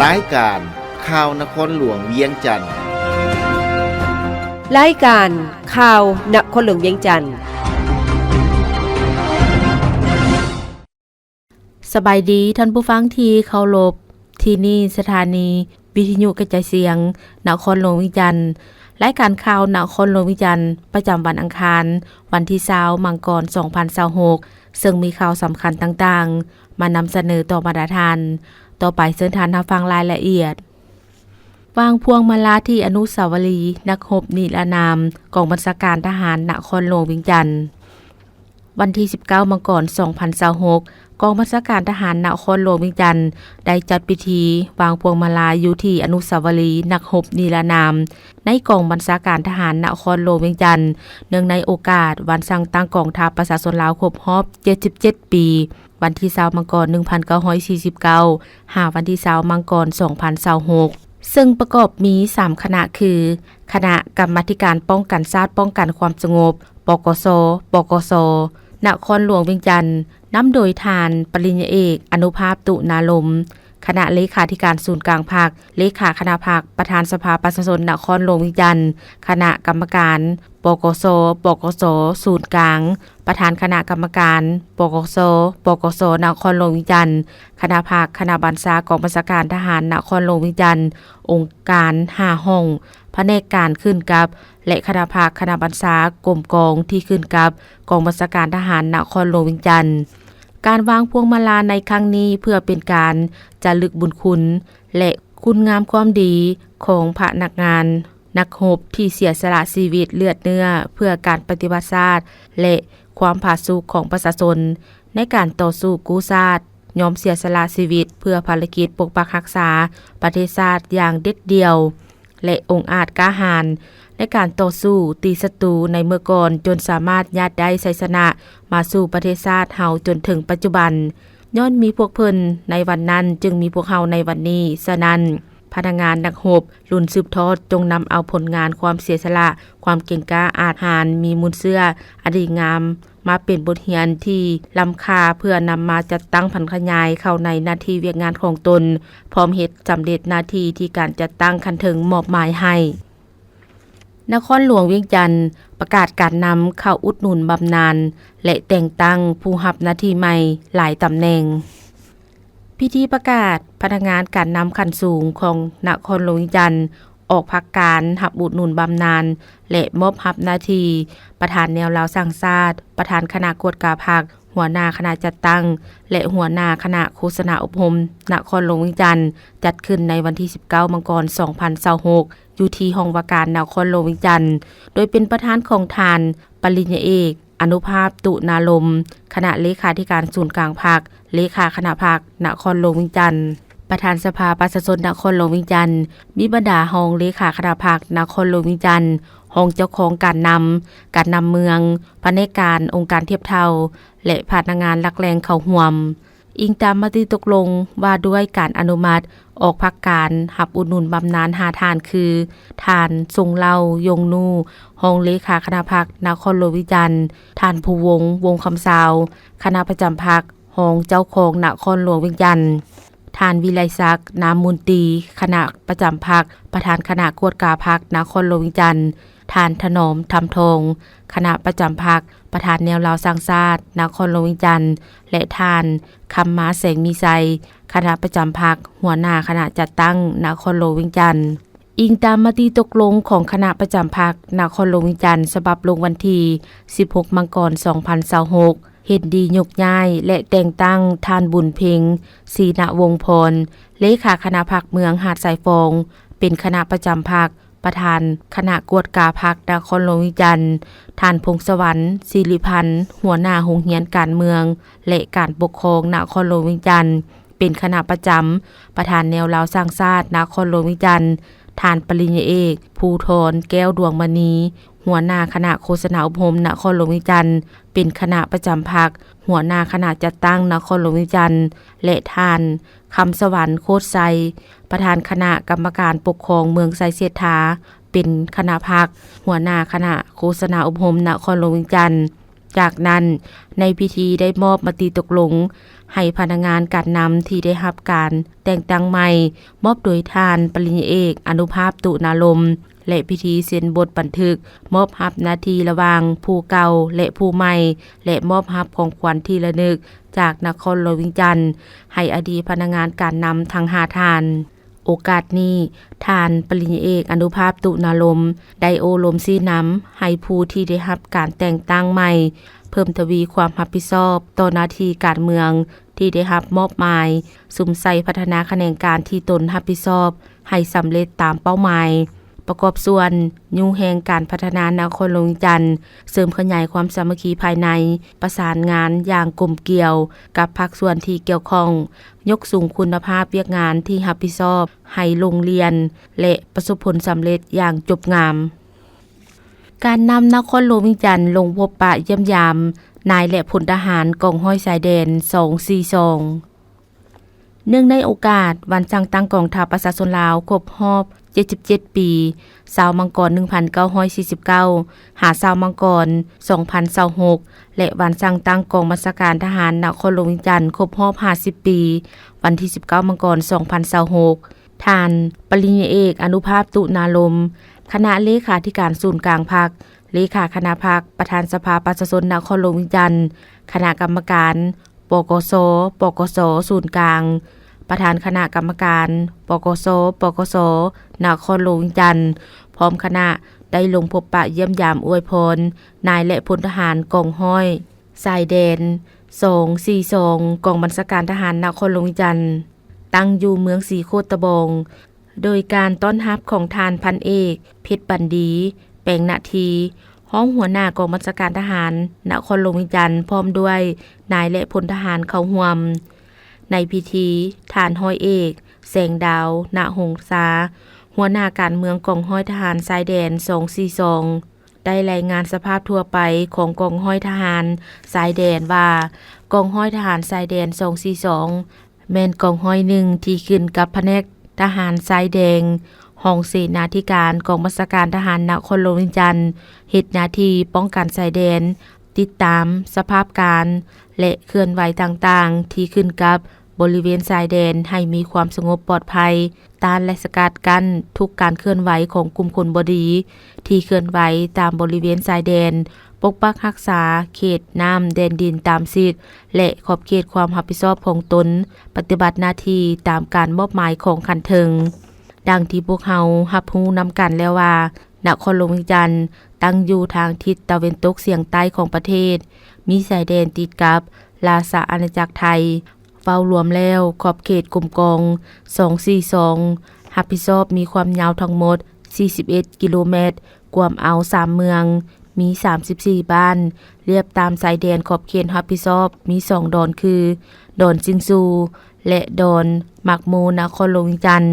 ລາຍການຂ່າວນະຄອນຫຼວງວຽງຈັນ. ລາຍການຂ່າວນະຄອນຫຼວງວຽງຈັນ. ສະບາຍດີທ່ານຜູ້ຟັງທີ່ເຄົາລົບ, ທີ່ນີ້ສະຖານີວິທະຍຸກະຈາຍສຽງນະຄອນຫຼວງວຽງຈັນ. ລາຍການຂ່າວນະຄອນຫຼວງວຽງຈັນ ປະຈຳວັນອັງຄານ, ວັນທີຊາວ ມັງກອນ ສອງພັນຊາວຫົກ ເຊິ່ງມີຂ່າວສຳຄັນຕ່າງໆ ມານຳສະເໜີຕໍ່ບັນດາທ່ານ. ຕໍ່ໄປເຊີນທ່ານຮັບຟັງລາຍລະອຽດ. ວາງພວງມາລາທີ່ອະນຸສາວະລີນັກຮົບນິລະນາມ ກອງບັນຊາການທະຫານນະຄອນຫຼວງວຽງຈັນ. ວັນທີສິບເກົ້າ ມັງກອນ ສອງພັນຊາວຫົກ ກອງບັນຊາການທະຫານນະຄອນຫຼວງວຽງຈັນ ໄດ້ຈັດພິທີວາງພວງມາລາຢູ່ທີ່ອະນຸສາວະລີນັກຮົບນິລະນາມ ໃນກອງບັນຊາການທະຫານນະຄອນຫຼວງວຽງຈັນ ເນື່ອງໃນໂອກາດວັນສ້າງຕັ້ງກອງທັບປະຊາຊົນລາວຄົບຮອບ ເຈັດສິບເຈັດ ປີ, ວັນທີຊາວ ມັງກອນ ໜຶ່ງພັນເກົ້າຮ້ອຍສີ່ສິບເກົ້າ ຫາວັນທີຊາວ ມັງກອນ ສອງພັນຊາວຫົກ ເຊິ່ງປະກອບມີສາມຄະນະຄື ຄະນະກຳມາທິການປ້ອງກັນຊາດ ປ້ອງກັນຄວາມສະຫງົບ ປກສ, ປກສ ນະຄອນຫຼວງວຽງຈັນ ນຳໂດຍທ່ານປະລິນຍາເອກ ອະນຸພາບ ຕຸນາລົມ, ຄະນະເລຂາທິການສູນກາງພັກ, ເລຂາຄະນະພັກ, ປະທານສະພາປະຊາຊົນນະຄອນຫຼວງວຽງຈັນ, ຄະນະກຳມະການ ປກສ, ປກສ ສູນກາງ, ປະທານຄະນະກຳມະການ ປກສ, ປກສ ນະຄອນຫຼວງວຽງຈັນ, ຄະນະພັກ, ຄະນະບັນຊາກອງບັນຊາການທະຫານນະຄອນຫຼວງວຽງຈັນ, ອົງການຫ້າຫ້ອງ, ພະແນກການຂຶ້ນກັບ ແລະ ຄະນະພັກ, ຄະນະບັນຊາ, ກົມກອງທີ່ຂຶ້ນກັບກອງບັນຊາການທະຫານນະຄອນຫຼວງວຽງຈັນ. ການວາງພວງມາລາໃນຄັ້ງນີ້ ເພື່ອເປັນການຈະລຶກບຸນຄຸນ ແລະ ຄຸນງາມຄວາມດີຂອງພະນັກງານ ນັກຮົບທີ່ເສຍສະຫຼະຊີວິດເລືອດເນື້ອເພື່ອການປະຕິວັດຊາດ ແລະ ຄວາມຜາສຸກຂອງປະຊາຊົນໃນການຕໍ່ສູ້ກູ້ຊາດ, ຍອມເສຍສະຫຼະຊີວິດເພື່ອພາລະກິດປົກປັກຮັກສາປະເທດຊາດຢ່າງເດັດດ່ຽວ ແລະ ອົງອາດກ້າຫານໃນການຕໍ່ສູ້ຕີສັດຕູໃນເມື່ອກ່ອນ ຈົນສາມາດຍາດໄດ້ໄຊຊະນະມາສູ່ປະເທດຊາດເຮົາຈົນເຖິງປັດຈຸບັນ. ຍ້ອນມີພວກເພິ່ນໃນວັນນັ້ນ ຈຶ່ງມີພວກເຮົາໃນວັນນີ້. ສະນັ້ນ, ພະນັກງານນັກຮົບລຸ້ນສືບທອດ ຈົ່ງນຳເອົາຜົນງານຄວາມເສຍສະຫຼະ, ຄວາມເກັ່ງກ້າອາດຫານ, ມີມູນເຊື້ອອັນດີງາມ ມາເປັນບົດຮຽນທີ່ລ້ຳຄ່າ ເພື່ອນຳມາຈັດຕັ້ງຜັນຂະຫຍາຍເຂົ້າໃນໜ້າທີ່ວຽກງານຂອງຕົນ, ພ້ອມເຮັດສຳເລັດໜ້າທີ່ທີ່ການຈັດຕັ້ງຂັ້ນເທິງມອບໝາຍໃຫ້. ນະຄອນຫຼວງວຽງຈັນ ປະກາດການນຳເຂົ້າອຸດໜູນບຳນານ ແລະ ແຕ່ງຕັ້ງຜູ້ຮັບໜ້າທີ່ໃໝ່ຫຼາຍຕຳແໜ່ງ. ພິທີປະກາດພະນັກງານການນຳຂັ້ນສູງຂອງນະຄອນຫຼວງວຽງຈັນ ອອກພັກການຮັບອຸດໜູນບຳນານ ແລະ ມອບຮັບໜ້າທີ່ປະທານແນວລາວສ້າງຊາດ, ປະທານຄະນະກວດກາພັກ, ຫົວໜ້າຄະນະຈັດຕັ້ງ ແລະ ຫົວໜ້າຄະນະໂຄສະນາອົບຮົມນະຄອນຫຼວງວຽງຈັນ ຈັດຂຶ້ນໃນວັນທີສິບເກົ້າ ມັງກອນ ສອງພັນຊາວຫົກ ຢູ່ທີ່ຫ້ອງວ່າການນະຄອນຫຼວງວຽງຈັນ ໂດຍເປັນປະທານຂອງທ່ານປະລິນຍາເອກ ອະນຸພາບ ຕຸນາລົມ, ຄະນະເລຂາທິການສູນກາງພັກ, ເລຂາຄະນະພັກນະຄອນຫຼວງວຽງຈັນ, ປະທານສະພາປະຊາຊົນນະຄອນຫຼວງວຽງຈັນ, ມີບັນດາຮອງເລຂາຄະນະພັກນະຄອນຫຼວງວຽງຈັນ, ຮອງເຈົ້າຄອງການນຳ, ການນຳເມືອງ, ພະແນກການ, ອົງການທຽບເທົ່າ ແລະ ພະນັກງານຫຼັກແຫຼ່ງເຂົ້າຮ່ວມ. ອີງຕາມມະຕິຕົກລົງວ່າດ້ວຍການອະນຸມັດອອກພັກການຮັບອຸດໜູນບຳນານຫ້າທ່ານຄື ທ່ານ ຊົງເຫຼົ່າ ຢົງນູ, ຮອງເລຂາຄະນະພັກນະຄອນຫຼວງວຽງຈັນ, ທ່ານ ພູວົງ ວົງຄຳຊາວ, ຄະນະປະຈຳພັກ, ຮອງເຈົ້າຄອງນະຄອນຫຼວງວຽງຈັນ, ທ່ານ ວິໄລສັກ ນາມມູນຕີ, ຄະນະປະຈຳພັກ, ປະທານຄະນະກວດກາພັກນະຄອນຫຼວງວຽງຈັນ, ທ່ານ ຖະໜອມ ທຳທອງ, ຄະນະປະຈຳພັກ, ປະທານແນວລາວສ້າງຊາດນະຄອນຫຼວງວຽງຈັນ ແລະ ທ່ານ ຄຳມາ ແສງມີໄຊ, ຄະນະປະຈຳພັກ, ຫົວໜ້າຄະນະຈັດຕັ້ງນະຄອນຫຼວງວຽງຈັນ. ອີງຕາມມະຕິຕົກລົງຂອງຄະນະປະຈຳພັກນະຄອນຫຼວງວຽງຈັນ ສະບັບລົງວັນທີສິບຫົກ ມັງກອນ ສອງພັນຊາວຫົກ ເຫັນດີຍົກຍ້າຍ ແລະ ແຕ່ງຕັ້ງທ່ານ ບຸນເພັງ ສີນະວົງພອນ, ເລຂາຄະນະພັກເມືອງຫາດຊາຍຟອງ ເປັນຄະນະປະຈຳພັກ, ປະທານຄະນະກວດກາພັກນະຄອນຫຼວງວຽງຈັນ, ທ່ານ ພົງສະຫວັນ ສິລິພັນ, ຫົວໜ້າໂຮງຮຽນການເມືອງ ແລະ ການປົກຄອງນະຄອນຫຼວງວຽງຈັນ ເປັນຄະນະປະຈຳ, ປະທານແນວລາວສ້າງຊາດນະຄອນຫຼວງວຽງຈັນ, ທ່ານປະລິນຍາເອກ ພູທອນ ແກ້ວດວງມະນີ, ຫົວໜ້າຄະນະໂຄສະນາອົບຮົມນະຄອນຫຼວງວຽງຈັນ ເປັນຄະນະປະຈຳພັກ, ຫົວໜ້າຄະນະຈັດຕັ້ງນະຄອນຫຼວງວຽງຈັນ ແລະ ທ່ານ ຄຳສະຫວັນ ໂຄດໄຊ, ປະທານຄະນະກຳມະການປົກຄອງເມືອງໄຊເສດຖາ ເປັນຄະນະພັກ, ຫົວໜ້າຄະນະໂຄສະນາອົບຮົມນະຄອນຫຼວງວຽງຈັນ, ຈາກນັ້ນ, ໃນພິທີໄດ້ມອບມະຕິຕົກລົງໃຫ້ພະນັກງານການນຳທີ່ໄດ້ຮັບການແຕ່ງຕັ້ງໃໝ່, ມອບໂດຍທ່ານປະລິນຍາເອກ ອະນຸພາບ ຕຸນາລົມ ແລະ ພິທີເຊັນບົດບັນທຶກມອບຮັບໜ້າທີ່ລະຫວ່າງຜູ້ເກົ່າ ແລະ ຜູ້ໃໝ່ ແລະ ມອບຮັບຂອງຂວັນທີ່ລະນຶກຈາກນະຄອນຫຼວງວຽງຈັນ ໃຫ້ອະດີດພະນັກງານການນຳທັງຫ້າທ່ານ. ໂອກາດນີ້, ທ່ານປະລິນຍາເອກ ອະນຸພາບ ຕຸນາລົມ ໄດ້ໂອ້ລົມຊີ້ນຳໃຫ້ຜູ້ທີ່ໄດ້ຮັບການແຕ່ງຕັ້ງໃໝ່ ເພີ່ມທະວີຄວາມຮັບຜິດຊອບຕໍ່ໜ້າທີ່ການເມືອງທີ່ໄດ້ຮັບມອບໝາຍ, ສຸມໃສ່ພັດທະນາຂະແໜງການທີ່ຕົນຮັບຜິດຊອບໃຫ້ສຳເລັດຕາມເປົ້າໝາຍ. ປະກອບສ່ວນຍູ້ແຮງການພັດທະນານະຄອນຫຼວງວຽງຈັນ, ເສີມຂະຫຍາຍຄວາມສາມັກຄີພາຍໃນ, ປະສານງານຢ່າງກົມກຽວກັບພາກສ່ວນທີ່ກ່ຽວຂ້ອງ, ຍົກສູງຄຸນນະພາບວຽກງານທີ່ຮັບຜິດຊອບໃຫ້ລົງລຽນ ແລະ ປະສົບຜົນສຳເລັດຢ່າງຈົບງາມ. ການນຳນະຄອນຫຼວງວຽງຈັນລົງພົບປະຢ້ຽມຢາມນາຍ ແລະ ພົນທະຫານກອງຮ້ອຍຊາຍແດນສອງສີ່ສອງ. ເນື່ອງໃນໂອກາດວັນສ້າງຕັ້ງກອງທັບປະຊາຊົນລາວຄົບຮອບເຈັດສິບເຈັດປີ ຊາວມັງກອນໜຶ່ງພັນເກົ້າຮ້ອຍສີ່ສິບເກົ້າ ຫາ ຊາວມັງກອນສອງພັນຊາວຫົກ ແລະ ວັນສ້າງຕັ້ງກອງບັນຊາການທະຫານນະຄອນຫຼວງວຽງຈັນຄົບຮອບຫ້າສິບປີ ວັນທີສິບເກົ້າ ມັງກອນສອງພັນຊາວຫົກ, ທ່ານປະລິນຍາເອກ ອະນຸພາບ ຕຸນາລົມ ຄະນະເລຂາທິການສູນກາງພັກ, ເລຂາຄະນະພັກ, ປະທານສະພາປະຊາຊົນນະຄອນຫຼວງວຽງຈັນ, ຄະນະກຳມະການ ປກສ, ປກສ ສູນກາງ, ປະທານຄະນະກຳມະການ ປກສ, ປກສ ນະຄອນຫຼວງວຽງຈັນ ພ້ອມຄະນະ ໄດ້ລົງພົບປະຢ້ຽມຢາມອວຍພອນນາຍ ແລະ ພົນທະຫານກອງຮ້ອຍຊາຍແດນສອງສີ່ສອງ ກອງບັນຊາການທະຫານນະຄອນຫຼວງວຽງຈັນ ຕັ້ງຢູ່ເມືອງສີໂຄດຕະບອງ. ໂດຍການຕ້ອນຮັບຂອງທ່ານພັນເອກ ເພັດບັນດີ ແປງນາທີ ຮອງຫົວໜ້າກອງບັນຊາການທະຫານນະຄອນຫຼວງວຽງຈັນ ພ້ອມດ້ວຍນາຍ ແລະ ພົນທະຫານເຂົ້າຮ່ວມ. ໃນພິທີ, ທ່ານຮ້ອຍເອກ ແສງດາວ ນະຫົງສາ ຫົວໜ້າການເມືອງກອງຮ້ອຍທະຫານຊາຍແດນສອງສີ່ສອງ ໄດ້ລາຍງານສະພາບທົ່ວໄປຂອງກອງຮ້ອຍທະຫານຊາຍແດນວ່າ, ກອງຮ້ອຍທະຫານຊາຍແດນສອງສີ່ສອງ ແມ່ນກອງຮ້ອຍໜຶ່ງທີ່ຂຶ້ນກັບພະແນກທະຫານຊາຍແດນ ຫ້ອງເສນາທິການກອງບັນຊາການທະຫານນະຄອນຫຼວງວຽງຈັນ, ເຮັດໜ້າທີ່ປ້ອງກັນຊາຍແດນ, ຕິດຕາມສະພາບການ ແລະ ເຄື່ອນໄຫວຕ່າງໆທີ່ຂຶ້ນກັບບໍລິເວນຊາຍແດນໃຫ້ມີຄວາມສະຫງົບປອດໄພ, ຕ້ານ ແລະ ສະກັດກັ້ນທຸກການເຄື່ອນໄຫວຂອງກຸ່ມຄົນບໍ່ດີທີ່ເຄື່ອນໄຫວຕາມບໍລິເວນຊາຍແດນ, ປົກປັກຮັກສາເຂດນ້ຳແດນດິນຕາມສິດ ແລະ ຂອບເຂດຄວາມຮັບຜິດຊອບຂອງຕົນ, ປະຕິບັດໜ້າທີ່ຕາມການມອບໝາຍຂອງຂັ້ນເທິງ. ດັ່ງທີ່ພວກເຮົາຮັບຮູ້ນຳກັນແລ້ວວ່າ, ນະຄອນຫຼວງວຽງຈັນຕັ້ງຢູ່ທາງທິດຕາເວັນຕົກສຽງໃຕ້ຂອງປະເທດ, ມີຊາຍແດນຕິດກັບລາຊະອານາຈັກໄທ. ເວົ້າລວມແລ້ວ, ຂອບເຂດກົມກອງສອງສີ່ສອງ ຮັບຜິດຊອບມີຄວາມຍາວທັງໝົດສີ່ສິບເອັດກິໂລແມັດ, ກວມເອົາສາມເມືອງ, ມີສາມສິບສີ່ບ້ານ, ລຽບຕາມຊາຍແດນຂອບເຂດຮັບຜິດຊອບມີສອງດອນຄື ດອນຊິງຊູ ແລະ ດອນໝາກໂມ ນະຄອນຫຼວງວຽງຈັນ,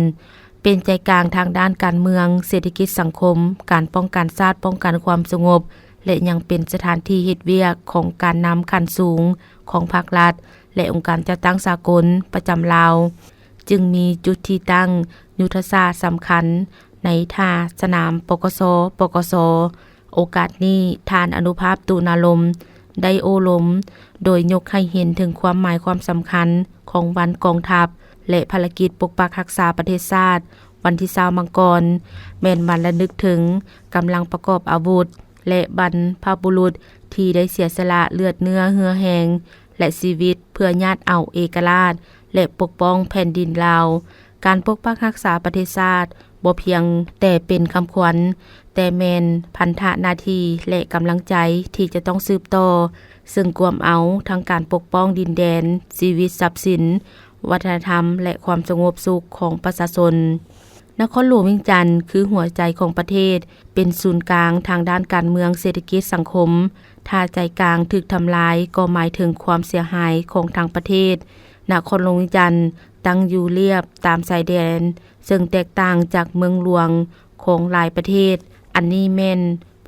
ເປັນໃຈກາງທາງດ້ານການເມືອງ, ເສດຖະກິດ, ສັງຄົມ, ການປ້ອງກັນຊາດ, ປ້ອງກັນຄວາມສະຫງົບ ແລະ ຍັງເປັນສະຖານທີ່ເຮັດວຽກຂອງການນຳຂັ້ນສູງຂອງພາກລັດ ແລະ ອົງການຈັດຕັ້ງສາກົນປະຈຳລາວ, ຈຶ່ງມີຈຸດທີ່ຕັ້ງຍຸດທະສາດສຳຄັນໃນທ່າສະໜາມ ປກສ, ປກສ. ໂອກາດນີ້, ທ່ານ ອະນຸພາບ ຕຸນາລົມ ໄດ້ໂອ້ລົມ ໂດຍຍົກໃຫ້ເຫັນເຖິງຄວາມໝາຍຄວາມສຳຄັນຂອງວັນກອງທັບ ແລະ ພາລະກິດປົກປັກຮັກສາປະເທດຊາດ ວັນທີຊາວມັງກອນ ແມ່ນວັນລະນຶກເຖິງກຳລັງປະກອບອາວຸດ ແລະ ບັນພະບຸລຸດທີ່ໄດ້ເສຍສະຫຼະເລືອດເນື້ອເຫື່ອແຮງ ແລະ ຊີວິດ ເພື່ອຍາດເອົາເອກະລາດ ແລະ ປົກປ້ອງແຜ່ນດິນລາວ. ການປົກປັກຮັກສາປະເທດຊາດບໍ່ພຽງແຕ່ເປັນຄຳຂວັນ, ແຕ່ແມ່ນພັນທະໜ້າທີ່ ແລະ ກຳລັງໃຈທີ່ຈະຕ້ອງສືບຕໍ່, ເຊິ່ງກວມເອົາທັງການປົກປ້ອງດິນແດນ, ຊີວິດ, ຊັບສິນ, ວັດທະນະທຳ ແລະ ຄວາມສະຫງົບສຸກຂອງປະຊາຊົນ. ນະຄອນຫຼວງວຽງຈັນຄືຫົວໃຈຂອງປະເທດ, ເປັນສູນກາງທາງດ້ານການເມືອງ, ເສດຖະກິດ, ສັງຄົມ. ຖ້າໃຈກາງຖືກທຳລາຍ, ກໍໝາຍເຖິງຄວາມເສຍຫາຍຂອງທັງປະເທດ. ນະຄອນຫຼວງວຽງຈັນຕັ້ງຢູ່ລຽບຕາມຊາຍແດນ, ເຊິ່ງແຕກຕ່າງຈາກເມືອງຫຼວງຂອງຫຼາຍປະເທດ. ອັນນີ້ແມ່ນ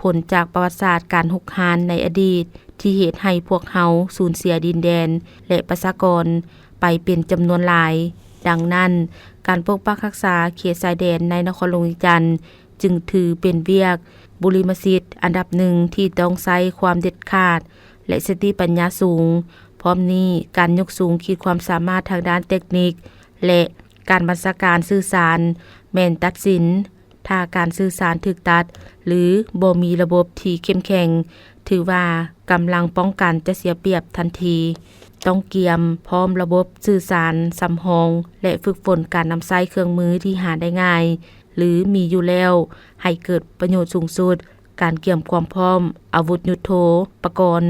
ຜົນຈາກປະຫວັດສາດການຮຸກຮານໃນອະດີດ ທີ່ເຮັດໃຫ້ພວກເຮົາສູນເສຍດິນແດນ ແລະ ປະຊາກອນໄປເປັນຈຳນວນຫຼາຍ. ດັ່ງນັ້ນ, ການປົກປັກຮັກສາເຂດຊາຍແດນໃນນະຄອນຫຼວງວຽງຈັນ ຈຶ່ງຖືເປັນວຽກບຸລິມະສິດອັນດັບໜຶ່ງທີ່ຕ້ອງໃຊ້ຄວາມເດັດຂາດ ແລະ ສະຕິປັນຍາສູງ. ພ້ອມນີ້, ການຍົກສູງຂີດຄວາມສາມາດທາງດ້ານເຕັກນິກ ແລະ ການບັນຊາການສື່ສານ ແມ່ນຕັດສິນ ຖ້າການສື່ສານຖືກຕັດ ຫຼື ບໍ່ມີລະບົບທີ່ເຂັ້ມແຂງ, ຖືວ່າກຳລັງປ້ອງກັນຈະເສຍປຽບທັນທີ. ຕ້ອງກຽມພ້ອມລະບົບສື່ສານສຳຮອງ ແລະ ຝຶກຝົນການນຳໃຊ້ເຄື່ອງມືທີ່ຫາໄດ້ງ່າຍ ຫຼື ມີຢູ່ແລ້ວ ໃຫ້ເກີດປະໂຫຍດສູງສຸດ. ການກຽມຄວາມພ້ອມອາວຸດຍຸດໂທປະກອນ,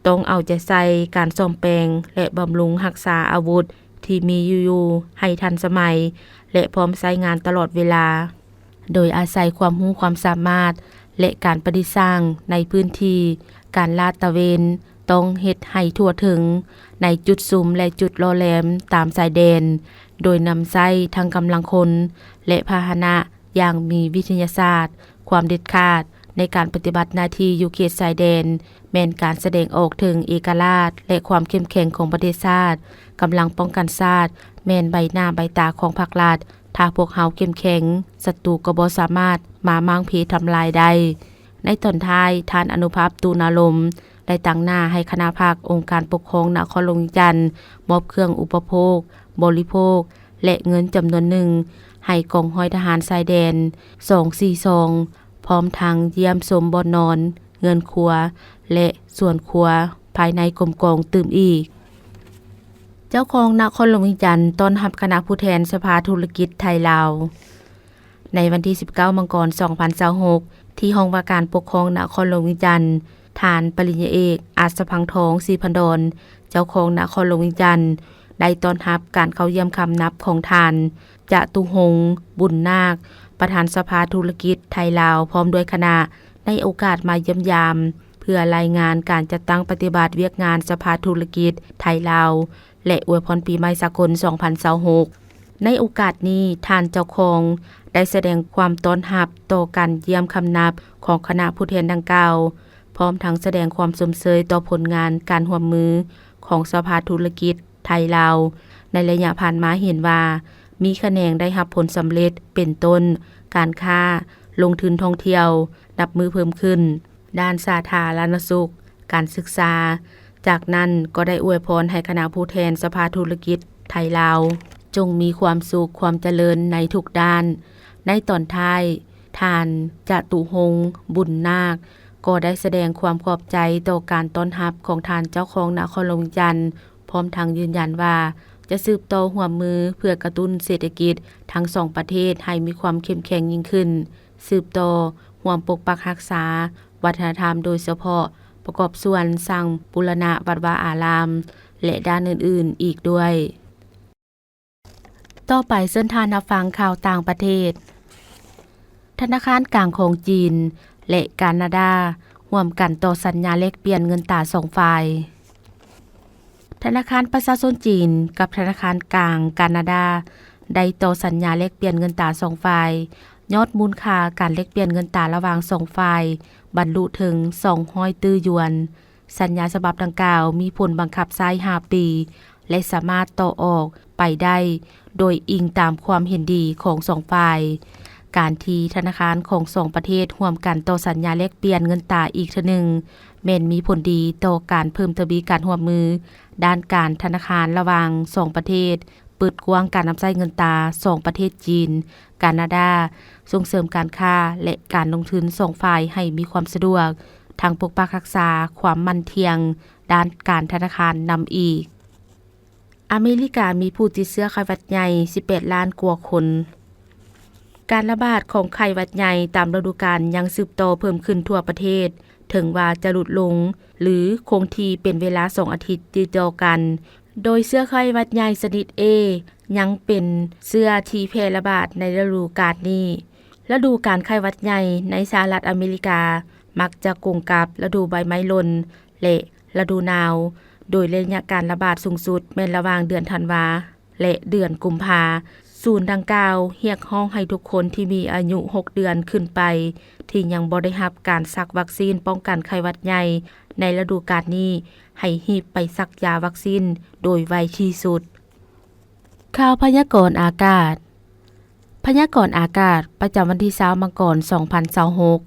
ຕ້ອງເອົາໃຈໃສ່ການສ້ອມແປງ ແລະ ບຳລຸງຮັກສາອາວຸດທີ່ມີຢູ່ໃຫ້ທັນສະໄໝ ແລະ ພ້ອມໃຊ້ງານຕະຫຼອດເວລາ. ໂດຍອາໄສຄວາມຮູ້ຄວາມສາມາດ ແລະ ການປະດິດສ້າງໃນພື້ນທີ່, ການລາດຕະເວນຕ້ອງເຮັດໃຫ້ທົ່ວເຖິງໃນຈຸດຊຸມ ແລະ ຈຸດຫຼໍ່ແຫຼມຕາມຊາຍແດນ, ໂດຍນຳໃຊ້ທັງກຳລັງຄົນ ແລະ ພາຫະນະຢ່າງມີວິທະຍາສາດ. ຄວາມເດັດຂາດໃນການປະຕິບັດໜ້າທີ່ຢູ່ເຂດຊາຍແດນ ແມ່ນການສະແດງອອກເຖິງເອກະລາດ ແລະ ຄວາມເຂັ້ມແຂງຂອງປະເທດຊາດ. ກຳລັງປ້ອງກັນຊາດແມ່ນໃບໜ້າໃບຕາຂອງພັກລັດ. ຖ້າພວກເຮົາເຂັ້ມແຂງ, ສັດຕູກໍບໍ່ສາມາດມາມ້າງເພທຳລາຍໄດ້. ໃນຕອນທ້າຍ, ທ່ານອະນຸພາບ ຕູນາລົມ ໄດ້ຕາງໜ້າໃຫ້ຄະນະພັກອົງການປົກຄອງນະຄອນຫຼວງວຽງຈັນ ມອບເຄື່ອງອຸປະໂພກ, ບໍລິໂພກ ແລະ ເງິນຈຳນວນໜຶ່ງ ໃຫ້ກອງຮ້ອຍທະຫານຊາຍແດນ ສອງສີ່ສອງ ພ້ອມທັງຢ້ຽມຊົມບ່ອນນອນ, ເຮືອນຄົວ ແລະ ສວນຄົວພາຍໃນກົມກອງຕື່ມອີກ. ເຈົ້າຄອງນະຄອນຫຼວງວຽງຈັນຕ້ອນຮັບຄະນະຜູ້ແທນສະພາທຸລະກິດໄທລາວ. ໃນວັນທີສິບເກົ້າ ມັງກອນ ສອງພັນຊາວຫົກ ທີ່ຫ້ອງວ່າການປົກຄອງນະຄອນຫຼວງວຽງຈັນ, ທ່ານປະລິນຍາເອກ ອັດສະພັງທອງ ສີພັນດອນ ເຈົ້າຄອງນະຄອນຫຼວງວຽງຈັນ ໄດ້ຕ້ອນຮັບການເຂົ້າຢ້ຽມຄຳນັບຂອງທ່ານ ຈະຕຸຮົງ ບຸນນາກ ປະທານສະພາທຸລະກິດໄທລາວ ພ້ອມດ້ວຍຄະນະ ໃນໂອກາດມາຢ້ຽມຢາມ ເພື່ອລາຍງານການຈັດຕັ້ງປະຕິບັດວຽກງານສະພາທຸລະກິດໄທລາວ ແລະ ອວຍພອນປີໃໝ່ສາກົນ ສອງພັນຊາວຫົກ. ໃນໂອກາດນີ້, ທ່ານເຈົ້າຄອງໄດ້ສະແດງຄວາມຕ້ອນຮັບຕໍ່ການຢ້ຽມຄຳນັບຂອງຄະນະຜູ້ແທນດັ່ງກ່າວ, ພ້ອມທັງສະແດງຄວາມຊົມເຊີຍຕໍ່ຜົນງານການຮ່ວມມືຂອງສະພາທຸລະກິດໄທລາວ ໃນໄລຍະຜ່ານມາເຫັນວ່າມີຂະແໜງໄດ້ຮັບຜົນສຳເລັດ ເປັນຕົ້ນ ການຄ້າ, ລົງທຶນທ່ອງທ່ຽວ ນັບມື້ເພີ່ມຂຶ້ນ, ດ້ານສາທາລະນະສຸກ, ການສຶກສາ. ຈາກນັ້ນກໍໄດ້ອວຍພອນໃຫ້ຄະນະຜູ້ແທນສະພາທຸລະກິດໄທລາວ ຈົ່ງມີຄວາມສຸກ, ຄວາມຈະເລີນໃນທຸກດ້ານ. ໃນຕອນທ້າຍ, ທ່ານ ຈະຕຸຮົງ ບຸນນາກ ກໍໄດ້ສະແດງຄວາມຂອບໃຈຕໍ່ການຕ້ອນຮັບຂອງທ່ານເຈົ້າຄອງນະຄອນຫຼວງວຽງຈັນ, ພ້ອມທັງຢືນຢັນວ່າຈະສືບຕໍ່ຮ່ວມມືເພື່ອກະຕຸ້ນເສດຖະກິດທັງສອງປະເທດໃຫ້ມີຄວາມເຂັ້ມແຂງຍິ່ງຂຶ້ນ, ສືບຕໍ່ຮ່ວມປົກປັກຮັກສາວັດທະນະທຳ, ໂດຍສະເພາະປະກອບສ່ວນສ້າງບູລະນະວັດວາອາລາມ ແລະ ດ້ານອື່ນໆອີກດ້ວຍ. ຕໍ່ໄປເຊີນທ່ານຮັບຟັງຂ່າວຕ່າງປະເທດ. ທະນາຄານກາງຂອງຈີນ ແລະ ການາດາ ຮ່ວມກັນຕໍ່ສັນຍາແລກປ່ຽນເງິນຕາສອງຝ່າຍ. ທະນາຄານປະຊາຊົນຈີນກັບທະນາຄານກາງການາດາ ໄດ້ຕໍ່ສັນຍາແລກປ່ຽນເງິນຕາສອງຝ່າຍ. ຍອດມູນຄ່າການແລກປ່ຽນເງິນຕາລະຫວ່າງສອງຝ່າຍ ບັນລຸເຖິງສອງຮ້ອຍຕື້ຢວນ. ສັນຍາສະບັບດັ່ງກ່າວມີຜົນບັງຄັບໃຊ້ຫ້າປີ ແລະ ສາມາດຕໍ່ອອກໄປໄດ້ ໂດຍອີງຕາມຄວາມເຫັນດີຂອງສອງຝ່າຍ. ການທີ່ທະນາຄານຂອງສອງປະເທດຮ່ວມກັນຕໍ່ສັນຍາແລກປ່ຽນເງິນຕາອີກເທື່ອໜຶ່ງ ແມ່ນມີຜົນດີຕໍ່ການເພີ່ມທະວີການຮ່ວມມືດ້ານການທະນາຄານລະຫວ່າງສອງປະເທດ, ເປີດກວ້າງການນຳໃຊ້ເງິນຕາສອງປະເທດຈີນ, ການາດາ, ສົ່ງເສີມການຄ້າ ແລະ ການລົງທຶນສອງຝ່າຍໃຫ້ມີຄວາມສະດວກ, ທັງປົກປັກຮັກສາຄວາມໝັ້ນທ່ຽງດ້ານການທະນາຄານນຳອີກ. ອາເມລິກາມີຜູ້ຕິດເຊື້ອໄຂ້ຫວັດໃຫຍ່ສິບແປດລ້ານກວ່າຄົນ. ການລະບາດຂອງໄຂ້ຫວັດໃຫຍ່ຕາມລະດູການຍັງສືບຕໍ່ເພີ່ມຂຶ້ນທົ່ວປະເທດ, ເຖິງວ່າຈະຫຼຸດລົງ ຫຼື ຄົງທີ່ເປັນເວລາສອງອາທິດຕິດຕໍ່ກັນ, ໂດຍເຊື້ອໄຂ້ຫວັດໃຫຍ່ຊະນິດ A ຍັງເປັນເຊື້ອທີ່ແຜ່ລະບາດໃນລະດູການນີ້. ລະດູການໄຂ້ຫວັດໃຫຍ່ໃນສະຫະລັດອາເມລິກາມັກຈະກົງກັບລະດູໃບໄມ້ຫຼົ່ນ ແລະ ລະດູໜາວ, ໂດຍໄລຍະການລະບາດສູງສຸດແມ່ນລະຫວ່າງເດືອນທັນວາ ແລະ ເດືອນກຸມພາ. ສູນດັ່ງກ່າວຮຽກຮ້ອງໃຫ້ທຸກຄົນທີ່ມີອາຍຸຫົກເດືອນຂຶ້ນໄປ ທີ່ຍັງບໍ່ໄດ້ຮັບການສັກວັກຊີນປ້ອງກັນໄຂ້ຫວັດໃຫຍ່ໃນລະດູການນີ້ ໃຫ້ຮີບໄປສັກຢາວັກຊີນໂດຍໄວທີ່ສຸດ. ຂ່າວພະຍາກອນອາກາດ. ພະຍາກອນອາກາດປະຈຳວັນທີຊາວ ມັງກອນ ສອງພັນຊາວຫົກ.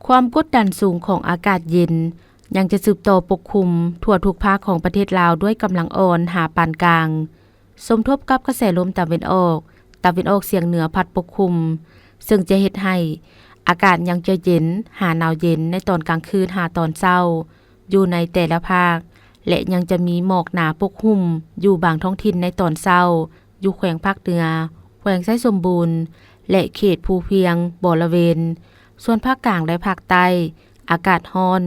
ຄວາມກົດດັນສູງຂອງອາກາດເຢັນ ຍັງຈະສືບຕໍ່ປົກຄຸມທົ່ວທຸກພາກຂອງປະເທດລາວດ້ວຍກຳລັງອ່ອນຫາປານກາງ, ສົມທົບກັບກະແສລົມຕາເວັນອອກ, ຕາເວັນອອກສຽງເໜືອພັດປົກຄຸມ, ເຊິ່ງຈະເຮັດໃຫ້ອາກາດຍັງຈະເຢັນຫາໜາວເຢັນໃນຕອນກາງຄືນຫາຕອນເຊົ້າຢູ່ໃນແຕ່ລະພາກ ແລະ ຍັງຈະມີໝອກໜາປົກຫຸ້ມຢູ່ບາງທ້ອງຖິ່ນໃນຕອນເຊົ້າ ຢູ່ແຂວງພາກເໜືອ, ແຂວງໄຊສົມບູນ ແລະ ເຂດພູພຽງບໍລະເວນ. ສ່ວນພາກກາງ ແລະ ພາກໃຕ້ ອາກາດຮ້ອນ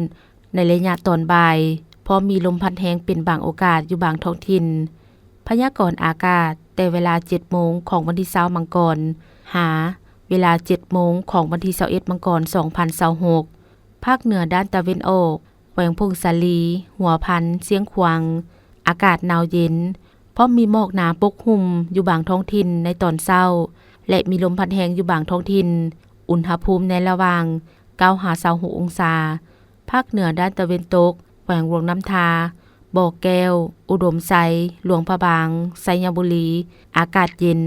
ໃນໄລຍະຕອນບ່າຍ ພ້ອມມີລົມພັດແຮງເປັນບາງໂອກາດຢູ່ບາງທ້ອງຖິ່ນ. ພະຍາກອນອາກາດ ແຕ່ເວລາເຈັດໂມງຂອງວັນທີຊາວມັງກອນ ຫາເວລາເຈັດໂມງຂອງວັນທີຊາວເອັດມັງກອນ ສອງພັນຊາວຫົກ. ພາກເໜືອດ້ານຕາເວັນອອກ ແຂວງຜົ້ງສາລີ, ຫົວພັນ, ຊຽງຂວາງ ອາກາດໜາວເຢັນ, ພ້ອມມີໝອກໜາປົກຫຸ້ມຢູ່ບາງທ້ອງຖິ່ນໃນຕອນເຊົ້າ ແລະ ມີລົມພັດແຮງຢູ່ບາງທ້ອງຖິ່ນ, ອຸນຫະພູມໃນລະຫວ່າງເກົ້າຫາຊາວຫົກອົງສາ. ພາກເໜືອດ້ານຕາເວັນຕົກ ແຂວງຫຼວງນ້ຳທາ, ບໍ່ແກ້ວ, ອຸດົມໄຊ, ຫຼວງພະບາງ, ໄຊຍະບູລີ ອາກາດເຢັນ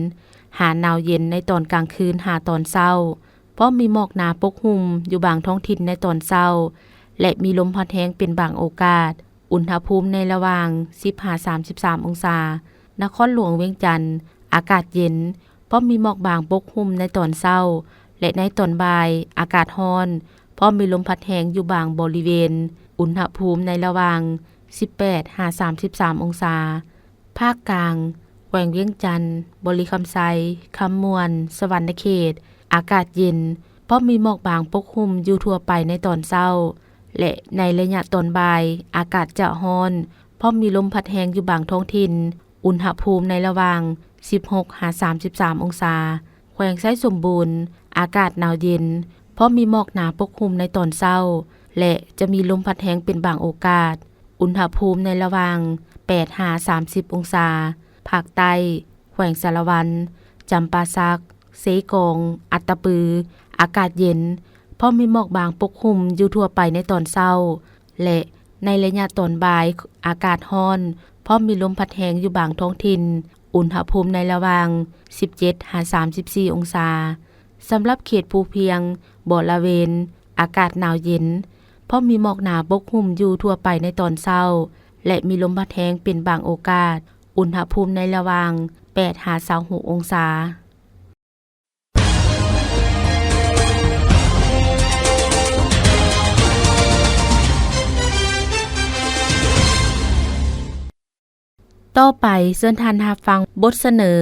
ຫາໜາວເຢັນໃນຕອນກາງຄືນຫາຕອນເຊົ້າ, ພ້ອມມີໝອກໜາປົກຫຸ້ມຢູ່ບາງທ້ອງຖິ່ນໃນຕອນເຊົ້າ ແລະ ມີລົມພັດແຮງເປັນບາງໂອກາດ, ອຸນຫະພູມໃນລະຫວ່າງສິບຫາສາມສິບສາມອົງສາ. ນະຄອນຫຼວງວຽງຈັນ ອາກາດເຢັນ, ພ້ອມມີໝອກບາງປົກຫຸ້ມໃນຕອນເຊົ້າ ແລະ ໃນຕອນບ່າຍ ອາກາດຮ້ອນ, ພ້ອມມີລົມພັດແຮງຢູ່ບາງບໍລິເວນ, ອຸນຫະພູມໃນລະຫວ່າງສິບແປດຫາສາມສິບສາມອົງສາ. ພາກກາງ ແຂວງວຽງຈັນ, ບໍລິຄຳໄຊ, ຄຳມ່ວນ, ສະຫວັນນະເຂດ ອາກາດເຢັນ, ພ້ອມມີໝອກບາງປົກຫຸ້ມຢູ່ທົ່ວໄປໃນຕອນເຊົ້າ ແລະ ໃນໄລຍະຕອນບ່າຍ ອາກາດຈະຮ້ອນ, ພ້ອມມີລົມພັດແຮງຢູ່ບາງທ້ອງຖິ່ນ, ອຸນຫະພູມໃນລະຫວ່າງສິບຫົກຫາສາມສິບສາມອົງສາ. ແຂວງໄຊສົມບູນ ອາກາດໜາວເຢັນ, ພ້ອມມີໝອກໜາປົກຫຸ້ມໃນຕອນເຊົ້າ ແລະ ຈະມີລົມພັດແຮງເປັນບາງໂອກາດ, ອຸນຫະພູມໃນລະຫວ່າງແປດຫາສາມສິບອົງສາ. ພາກໃຕ້ ແຂວງສາລະວັນ, ຈຳປາສັກ, ເຊກອງ, ອັດຕະປື ອາກາດເຢັນ, ພ້ອມມີໝອກບາງປົກຫຸ້ມຢູ່ທົ່ວໄປໃນຕອນເຊົ້າ ແລະ ໃນໄລຍະຕອນບ່າຍ ອາກາດຮ້ອນ, ພ້ອມມີລົມພັດແຮງຢູ່ບາງທ້ອງຖິ່ນ, ອຸນຫະພູມໃນລະຫວ່າງສິບເຈັດຫາສາມສິບສີ່ອົງສາ. ສຳລັບເຂດພູພຽງບໍລະເວນ ອາກາດໜາວເຢັນ, ພ້ອມມີໝອກໜາປົກຫຸ້ມຢູ່ທົ່ວໄປໃນຕອນເຊົ້າ ແລະ ມີລົມພັດແຮງເປັນບາງໂອກາດ, ອຸນຫະພູມໃນລະຫວ່າງແປດຫາຊາວຫົກອົງສາ. ຕໍ່ໄປເຊີນທ່ານຮັບຟັງບົດສະເໜີ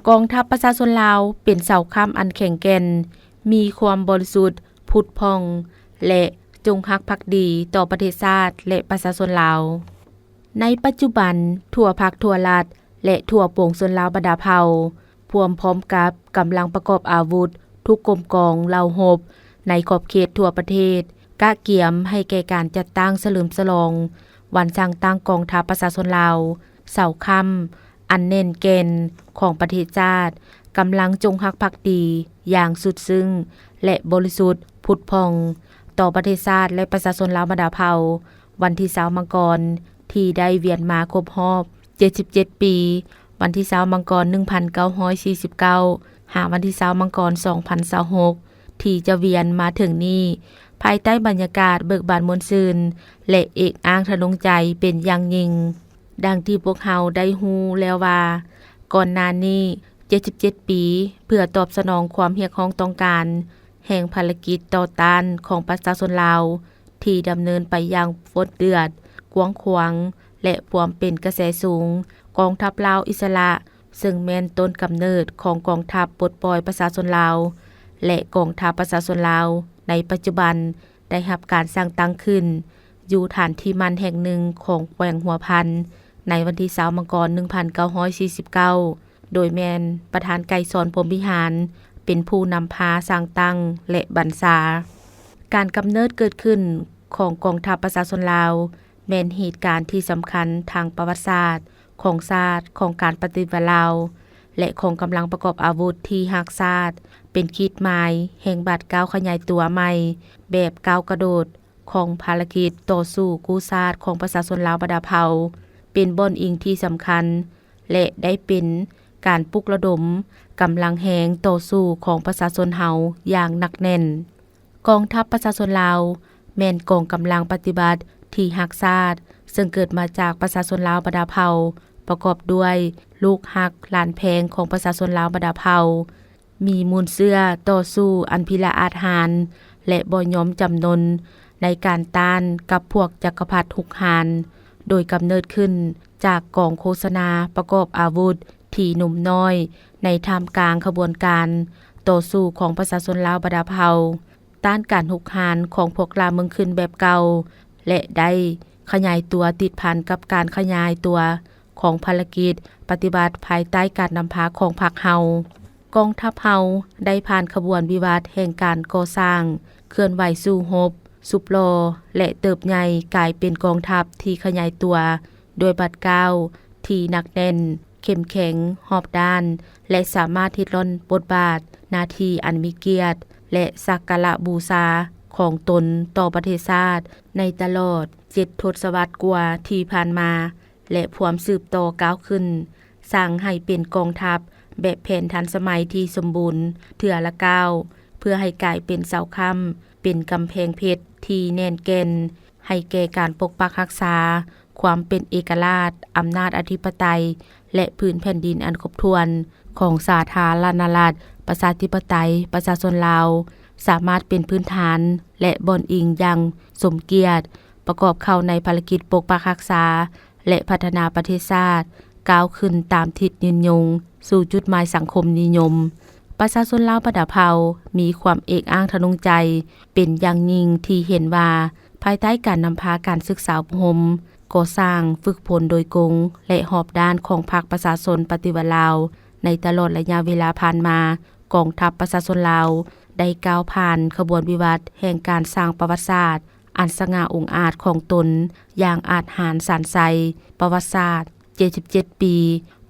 ກອງທັບປະຊາຊົນລາວເປັນເສົາຄ້ຳອັນແຂງແກ່ນ, ມີຄວາມບໍລິສຸດ, ຜຸດຜ່ອງ ແລະ ຈົງຮັກພັກດີຕໍ່ປະເທດຊາດ ແລະ ປະຊາຊົນລາວ. ໃນປັດຈຸບັນ, ທົ່ວພັກທົ່ວລັດ ແລະ ທົ່ວປວງຊົນລາວບັນດາເຜົ່າ ພວມພ້ອມກັບກຳລັງປະກອບອາວຸດທຸກກົມກອງເຫຼົ່າຮົບໃນຂອບເຂດທົ່ວປະເທດ ກະກຽມໃຫ້ແກ່ການຈັດຕັ້ງສະເຫຼີມສະຫຼອງວັນສ້າງຕັ້ງກອງທັບປະຊາຊົນລາວ ເສົາຄ້ຳອັນແໜ້ນແກ່ນຂອງປະເທດຊາດ, ກຳລັງຈົງຮັກພັກດີຢ່າງສຸດຊຶ້ງ ແລະ ບໍລິສຸດຜຸດຜ່ອງຕໍ່ປະເທດຊາດ ແລະ ປະຊາຊົນລາວບັນດາເຜົ່າ ວັນທີຊາວມັງກອນ ທີ່ໄດ້ວຽນມາຄົບຮອບເຈັດສິບເຈັດປີ, ວັນທີຊາວມັງກອນ ໜຶ່ງພັນເກົ້າຮ້ອຍສີ່ສິບເກົ້າ ຫາວັນທີຊາວມັງກອນ ສອງພັນຊາວຫົກ ທີ່ຈະວຽນມາເຖິງນີ້ ພາຍໃຕ້ບັນຍາກາດເບີກບານມ່ວນຊື່ນ ແລະ ເອກອ້າງທະນົງໃຈເປັນຢ່າງຍິ່ງ. ດັ່ງທີ່ພວກເຮົາໄດ້ຮູ້ແລ້ວວ່າ, ກ່ອນໜ້ານີ້ເຈັດສິບເຈັດປີ ເພື່ອຕອບສະໜອງຄວາມຮຽກຮ້ອງຕ້ອງການແຫ່ງພາລະກິດຕໍ່ຕ້ານຂອງປະຊາຊົນລາວ ທີ່ດຳເນີນໄປຢ່າງຟົດເດືອດ, ກວ້າງຂວາງ ແລະ ພວມເປັນກະແສສູງ, ກອງທັບລາວອິດສະຫຼະ ເຊິ່ງແມ່ນຕົ້ນກຳເນີດຂອງກອງທັບປົດປ່ອຍປະຊາຊົນລາວ ແລະ ກອງທັບປະຊາຊົນລາວໃນປັດຈຸບັນ ໄດ້ຮັບການສ້າງຕັ້ງຂຶ້ນຢູ່ຖານທີ່ໝັ້ນແຫ່ງໜຶ່ງຂອງແຂວງຫົວພັນ ໃນວັນທີຊາວມັງກອນ ໜຶ່ງພັນເກົ້າຮ້ອຍສີ່ສິບເກົ້າ ໂດຍແມ່ນປະທານໄກສອນ ພົມວິຫານ ເປັນຜູ້ນຳພາສ້າງຕັ້ງ ແລະ ບັນຊາ. ການກຳເນີດເກີດຂຶ້ນຂອງກອງທັບປະຊາຊົນລາວ ແມ່ນເຫດການທີ່ສຳຄັນທາງປະຫວັດສາດຂອງຊາດ, ຂອງການປະຕິວັດລາວ ແລະ ຂອງກຳລັງປະກອບອາວຸດທີ່ຮັກຊາດ, ເປັນຂີດໝາຍແຫ່ງບາດກ້າວຂະຫຍາຍຕົວໃໝ່ແບບກ້າວກະໂດດ ຂອງພາລະກິດຕໍ່ສູ້ກູ້ຊາດຂອງປະຊາຊົນລາວບັນດາເຜົ່າ ເປັນບ່ອນອີງທີ່ສຳຄັນ ແລະ ໄດ້ເປັນການປຸກລະດົມກຳລັງແຮງຕໍ່ສູ້ຂອງປະຊາຊົນເຮົາຢ່າງໜັກແໜ້ນ. ກອງທັບປະຊາຊົນລາວ ແມ່ນກອງກຳລັງປະຕິວັດທີ່ຮັກຊາດ, ເຊິ່ງເກີດມາຈາກປະຊາຊົນລາວບັນດາເຜົ່າ, ປະກອບດ້ວຍລູກຮັກຫຼານແພງຂອງປະຊາຊົນລາວບັນດາເຜົ່າ, ມີມູນເຊື້ອຕໍ່ສູ້ອັນພິລະອາດຫານ ແລະ ບໍ່ຍອມຈຳນົນໃນການຕ້ານກັບພວກຈັກກະພັດຮຸກຮານ, ໂດຍກຳເນີດຂຶ້ນຈາກກອງໂຄສະນາປະກອບອາວຸດທີ່ໜຸ່ມນ້ອຍໃນທ່າມກາງຂະບວນການຕໍ່ສູ້ຂອງປະຊາຊົນລາວບັນດາເຜົ່າ ຕ້ານການຮຸກຮານຂອງພວກລ່າເມືອງຂຶ້ນແບບເກົ່າ ແລະ ໄດ້ຂະຫຍາຍຕົວຕິດພັນກັບການຂະຫຍາຍຕົວຂອງພາລະກິດປະຕິວັດພາຍໃຕ້ການນຳພາຂອງພັກເຮົາ. ກອງທັບເຮົາໄດ້ຜ່ານຂະບວນວິວັດແຫ່ງການກໍ່ສ້າງ, ເຄື່ອນໄຫວສູ້ຮົບ, ສຸບຫຼໍ່ ແລະ ເຕີບໃຫຍ່ກາຍເປັນກອງທັບທີ່ຂະຫຍາຍຕົວດ້ວຍບາດກ້າວທີ່ໜັກແໜ້ນ, ເຂັ້ມແຂງຮອບດ້ານ ແລະ ສາມາດເຮັດລ້ອນບົດບາດໜ້າທີ່ອັນມີກຽດ ແລະ ສັກກາລະບູຊາຂອງຕົນຕໍ່ປະເທດຊາດໃນຕະຫຼອດເຈັດທົດສະວັດກວ່າທີ່ຜ່ານມາ ແລະ ພວມສືບຕໍ່ກ້າວຂຶ້ນ, ສ້າງໃຫ້ເປັນກອງທັບແບບແຜນທັນສະໄໝທີ່ສົມບູນເທື່ອລະກ້າວ, ເພື່ອໃຫ້ກາຍເປັນເສົາຄ້ຳ, ເປັນກຳແພງເພັດທີ່ແໜ້ນແກ່ນ ໃຫ້ແກ່ການປົກປັກຮັກສາຄວາມເປັນເອກະລາດ, ອຳນາດອະທິປະໄຕ ແລະ ພື້ນແຜ່ນດິນອັນຄົບຖ້ວນຂອງສາທາລະນະລັດ ປະຊາທິປະໄຕ ປະຊາຊົນລາວ, ສາມາດເປັນພື້ນຖານ ແລະ ບ່ອນອີງຢ່າງສົມກຽດ ປະກອບເຂົ້າໃນພາລະກິດປົກປັກຮັກສາ ແລະ ພັດທະນາປະເທດຊາດ ກ້າວຂຶ້ນຕາມທິດຍືນຍົງສູ່ຈຸດໝາຍສັງຄົມນິຍົມ. ປະຊາຊົນລາວບັນດາເຜົ່າມີຄວາມເອກອ້າງທະນົງໃຈເປັນຢ່າງຍິ່ງທີ່ເຫັນວ່າ ພາຍໃຕ້ການນຳພາການສຶກສາອົບຮົມ, ກໍ່ສ້າງ, ຝຶກຝົນໂດຍກົງ ແລະ ຮອບດ້ານຂອງພັກປະຊາຊົນປະຕິວັດລາວ ໃນຕະຫຼອດໄລຍະເວລາຜ່ານມາ, ກອງທັບປະຊາຊົນລາວໄດ້ກ້າວຜ່ານຂະບວນວິວັດແຫ່ງການສ້າງປະຫວັດສາດ ອັນສະຫງ່າອົງອາດຂອງຕົນຢ່າງອາດຫານຊານໄຊ. ປະຫວັດສາດເຈັດສິບເຈັດປີ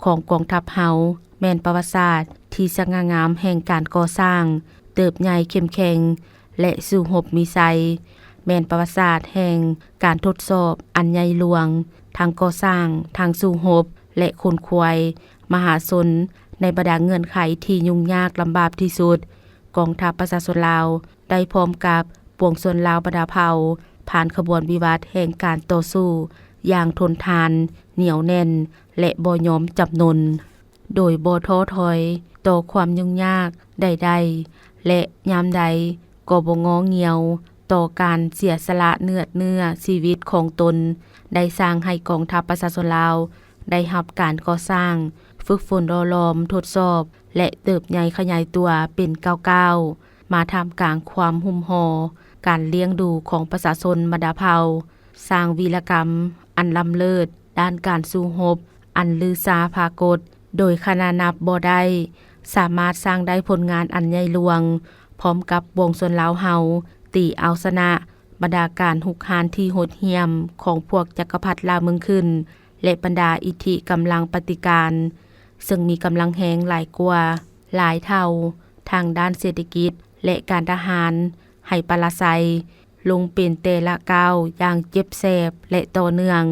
ຂອງກອງທັບເຮົາ ແມ່ນປະຫວັດສາດທີ່ສະຫງ່າງາມແຫ່ງການກໍ່ສ້າງ, ເຕີບໃຫຍ່ເຂັ້ມແຂງ ແລະ ສູ້ຮົບມີໄຊ, ແມ່ນປະຫວັດສາດແຫ່ງການທົດສອບອັນໃຫຍ່ຫຼວງ, ທັງກໍ່ສ້າງ, ທັງສູ້ຮົບ ແລະ ຂົນຂວາຍມະຫາຊົນໃນບັນດາເງື່ອນໄຂທີ່ຫຍຸ້ງຍາກລຳບາກທີ່ສຸດ. ກອງທັບປະຊາຊົນລາວ ໄດ້ພ້ອມກັບປວງຊົນລາວບັນດາເຜົ່າ ຜ່ານຂະບວນວິວັດແຫ່ງການຕໍ່ສູ້ຢ່າງທົນທານ, ໜຽວແໜ້ນ ແລະ ບໍ່ຍອມຈຳນົນ, ໂດຍບໍ່ທໍ້ຖອຍຕໍ່ຄວາມຫຍຸ້ງຍາກໃດໆ ແລະ ຍາມໃດກໍບໍ່ງໍງຽວຕໍ່ການເສຍສະຫຼະເລືອດເນື້ອຊີວິດຂອງຕົນ, ໄດ້ສ້າງໃຫ້ກອງທັບປະຊາຊົນລາວໄດ້ຮັບການກໍ່ສ້າງ, ຝຶກຝົນຫຼໍ່ຫຼອມ, ທົດສອບ ແລະ ເຕີບໃຫຍ່ຂະຫຍາຍຕົວເປັນກ້າວໆ ມາທ່າມກາງຄວາມຫຸ້ມຫໍ່ການລ້ຽງດູຂອງປະຊາຊົນບັນດາເຜົ່າ, ສ້າງວີລະກຳອັນລ້ຳເລີດດ້ານການສູ້ຮົບອັນລືຊາຜາກົດໂດຍຄະນະນັບບໍ່ໄດ້, ສາມາດສ້າງໄດ້ຜົນງານອັນໃຫຍ່ຫຼວງ, ພ້ອມກັບປວງຊົນລາວເຮົາຕີເອົາຊະນະບັນດາການຮຸກຮານທີ່ໂຫດຫ້ຽມຂອງພວກຈັກກະພັດລ່າເມືອງຂຶ້ນ ແລະ ບັນດາອິດທິກຳລັງປະຕິການ ເຊິ່ງມີກຳລັງແຮງຫຼາຍກວ່າຫຼາຍເທົ່າທາງດ້ານເສດຖະກິດ ແລະ ການທະຫານ ໃຫ້ປະລາໄຊລົງເປັນແຕ່ລະກ້າວຢ່າງເຈັບແສບ ແລະ ຕໍ່ເນື່ອງ,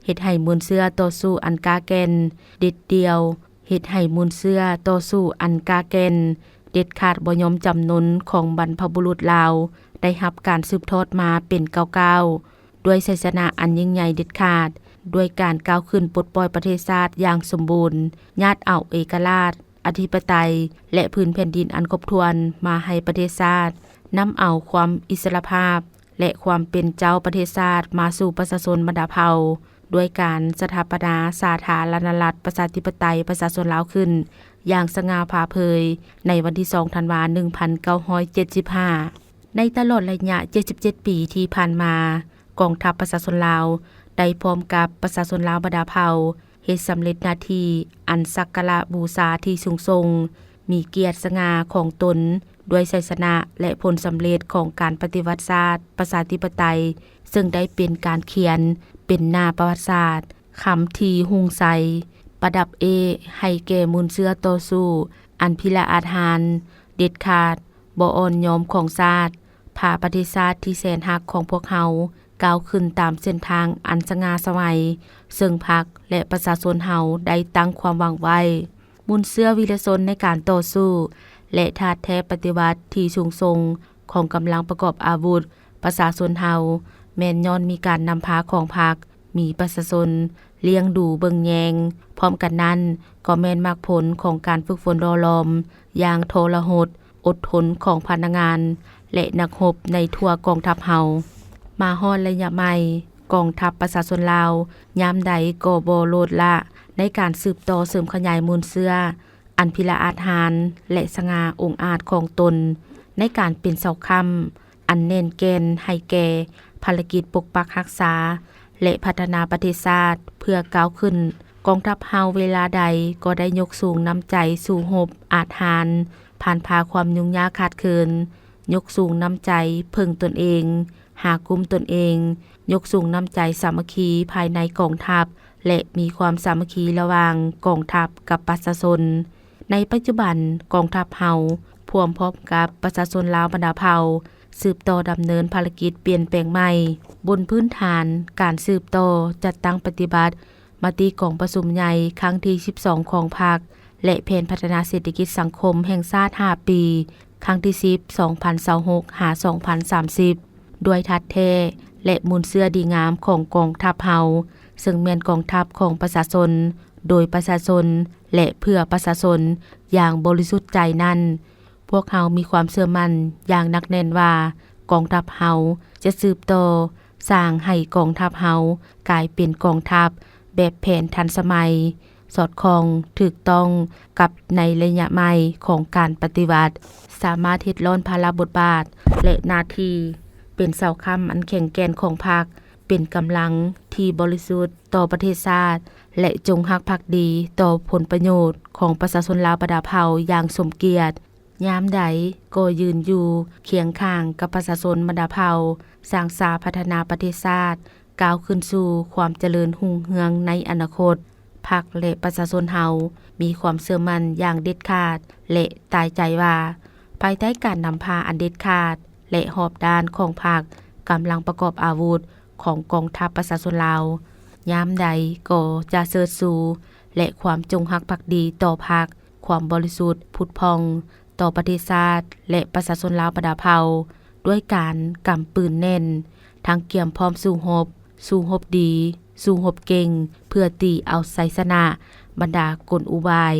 ເຮັດໃຫ້ມູນເຊື້ອຕໍ່ສູ້ອັນກ້າແກ່ນເດັດດ່ຽວ, ເຮັດໃຫ້ມູນເຊື້ອຕໍ່ສູ້ອັນກ້າແກ່ນເດັດຂາດບໍ່ຍອມຈຳນົນຂອງບັນພະບຸລຸດລາວ ໄດ້ຮັບການສືບທອດມາເປັນກ້າວໆ ດ້ວຍໄຊຊະນະອັນຍິ່ງໃຫຍ່ເດັດຂາດ, ດ້ວຍການກ້າວຂຶ້ນປົດປ່ອຍປະເທດຊາດຢ່າງສົມບູນ, ຍາດເອົາເອກະລາດ, ອະທິປະໄຕ ແລະ ພື້ນແຜ່ນດິນອັນຄົບຖ້ວນມາໃຫ້ປະເທດຊາດ, ນຳເອົາຄວາມອິດສະຫຼະພາບ ແລະ ຄວາມເປັນເຈົ້າປະເທດຊາດມາສູ່ປະຊາຊົນບັນດາເຜົ່າ, ດ້ວຍການສະຖາປະນາສາທາລະນະລັດ ປະຊາທິປະໄຕ ປະຊາຊົນລາວຂຶ້ນຢ່າງສະຫງ່າຜ່າເຜີຍ ໃນວັນທີສອງ ທັນວາ ໜຶ່ງພັນເກົ້າຮ້ອຍເຈັດສິບຫ້າ. ໃນຕະຫຼອດໄລຍະເຈັດສິບເຈັດປີທີ່ຜ່ານມາ, ກອງທັບປະຊາຊົນລາວໄດ້ພ້ອມກັບປະຊາຊົນລາວບັນດາເຜົ່າ ເຮັດສຳເລັດໜ້າທີ່ອັນສັກກາລະບູຊາທີ່ສູງສົ່ງ, ມີກຽດສະຫງ່າຂອງຕົນ ດ້ວຍໄຊຊະນະ ແລະ ຜົນສຳເລັດຂອງການປະຕິວັດຊາດປະຊາທິປະໄຕ, ເຊິ່ງໄດ້ເປັນການຂຽນເປັນໜ້າປະຫວັດສາດ, ຄຳທີ່ຮຸ່ງໃສ ປະດັບເອກໃຫ້ແກ່ມູນເຊື້ອຕໍ່ສູ້ອັນພິລະອາດຫານ, ເດັດຂາດ, ບໍ່ອ່ອນຍອມຂອງຊາດ, ພາປະເທດຊາດທີ່ແສນຮັກຂອງພວກເຮົາ ກ້າວຂຶ້ນຕາມເສັ້ນທາງອັນສະຫງ່າສະໄໝ ເຊິ່ງພັກ ແລະ ປະຊາຊົນເຮົາໄດ້ຕັ້ງຄວາມຫວັງໄວ້. ມູນເຊື້ອວິລະຊົນໃນການຕໍ່ສູ້ ແລະ ທາດແທ້ປະຕິວັດທີ່ສູງສົ່ງຂອງກຳລັງປະກອບອາວຸດ ປະຊາຊົນເຮົາ ແມ່ນຍ້ອນມີການນຳພາຂອງພັກ, ມີປະຊາຊົນລ້ຽງດູເບິ່ງແຍງ, ພ້ອມກັນນັ້ນກໍແມ່ນໝາກຜົນຂອງການຝຶກຝົນຫຼໍ່ຫຼອມຢ່າງທໍລະຫົດ ອົດທົນຂອງພະນັກງານ ແລະ ນັກຮົບໃນທົ່ວກອງທັບເຮົາ. ມາຮອດໄລຍະໃໝ່, ກອງທັບປະຊາຊົນລາວຍາມໃດກໍບໍ່ໂລດລະໃນການສືບຕໍ່ເສີມຂະຫຍາຍມູນເຊື້ອອັນພິລະອາດຫານ ແລະ ສະຫງ່າອົງອາດຂອງຕົນ ໃນການເປັນເສົາຄ້ຳອັນແໜ້ນແກ່ນໃຫ້ແກ່ພາລະກິດປົກປັກຮັກສາ ແລະ ພັດທະນາປະເທດຊາດເພື່ອກ້າວຂຶ້ນ. ກອງທັບເຮົາເວລາໃດກໍໄດ້ຍົກສູງນ້ຳໃຈສູ້ຮົບອາດຫານ, ຜ່ານຜ່າຄວາມຫຍຸ້ງຍາກຂາດເຂີນ, ຍົກສູງນ້ຳໃຈເພິ່ງຕົນເອງ, ຫາກຸ້ມຕົນເອງ, ຍົກສູງນ້ຳໃຈສາມັກຄີພາຍໃນກອງທັບ ແລະ ມີຄວາມສາມັກຄີລະຫວ່າງກອງທັບກັບປະຊາຊົນ. ໃນປັດຈຸບັນ, ກອງທັບເຮົາພວມພ້ອມກັບປະຊາຊົນລາວບັນດາເຜົ່າ ສືບຕໍ່ດຳເນີນພາລະກິດປ່ຽນແປງໃໝ່ ບົນພື້ນຖານການສືບຕໍ່ຈັດຕັ້ງປະຕິບັດມະຕິກອງປະຊຸມໃຫຍ່ຄັ້ງທີສິບສອງຂອງພັກ ແລະ ແຜນພັດທະນາເສດຖະກິດສັງຄົມແຫ່ງຊາດຫ້າປີ ຄັ້ງທີສິບ ສອງພັນຊາວຫົກ ຫາ ສອງພັນສາມສິບ ດ້ວຍທາດແທ້ ແລະ ມູນເຊື້ອດີງາມຂອງກອງທັບເຮົາ, ເຊິ່ງແມ່ນກອງທັບຂອງປະຊາຊົນ, ໂດຍປະຊາຊົນ ແລະ ເພື່ອປະຊາຊົນຢ່າງບໍລິສຸດໃຈນັ້ນ, ພວກເຮົາມີຄວາມເຊື່ອໝັ້ນຢ່າງໜັກແໜ້ນວ່າ ກອງທັບເຮົາຈະສືບຕໍ່ສ້າງໃຫ້ກອງທັບເຮົາກາຍເປັນກອງທັບແບບແຜນທັນສະໄໝ, ສອດຄ່ອງ, ຖືກຕ້ອງກັບໃນໄລຍະໃໝ່ຂອງການປະຕິວັດ, ສາມາດເຮັດລ້ອນພາລະບົດບາດ ແລະ ໜ້າທີ່ ເປັນເສົາຄ້ຳອັນແຂງແກ່ນຂອງພັກ, ເປັນກຳລັງທີ່ບໍລິສຸດຕໍ່ປະເທດຊາດ ແລະ ຈົງຮັກພັກດີຕໍ່ຜົນປະໂຫຍດຂອງປະຊາຊົນລາວບັນດາເຜົ່າຢ່າງສົມກຽດ. ຍາມໃດກໍຢືນຢູ່ຄຽງຂ້າງກັບປະຊາຊົນບັນດາເຜົ່າ, ສ້າງສາພັດທະນາປະເທດຊາດ ກ້າວຂຶ້ນສູ່ຄວາມຈະເລີນຮຸ່ງເຮືອງໃນອະນາຄົດ. ພັກ ແລະ ປະຊາຊົນເຮົາມີຄວາມເຊື່ອໝັ້ນຢ່າງເດັດຂາດ ແລະ ຕາຍໃຈວ່າ ພາຍໃຕ້ການນຳພາອັນເດັດຂາດ ແລະ ຮອບດ້ານຂອງພັກ, ກຳລັງປະກອບອາວຸດຂອງກອງທັບປະຊາຊົນລາວ ຍາມໃດກໍຈະເຊີດຊູ ແລະ ຄວາມຈົງຮັກພັກດີຕໍ່ພັກ, ຄວາມບໍລິສຸດຜຸດຜ່ອງຕໍ່ປະເທດຊາດ ແລະ ປະຊາຊົນລາວບັນດາເຜົ່າ ດ້ວຍການກຳປືນແໜ້ນ, ທັງກຽມພ້ອມສູ້ຮົບ, ສູ້ຮົບດີ, ສູ້ຮົບເກັ່ງ ເພື່ອຕີເອົາໄຊຊະນະບັນດາກົນອຸບາຍ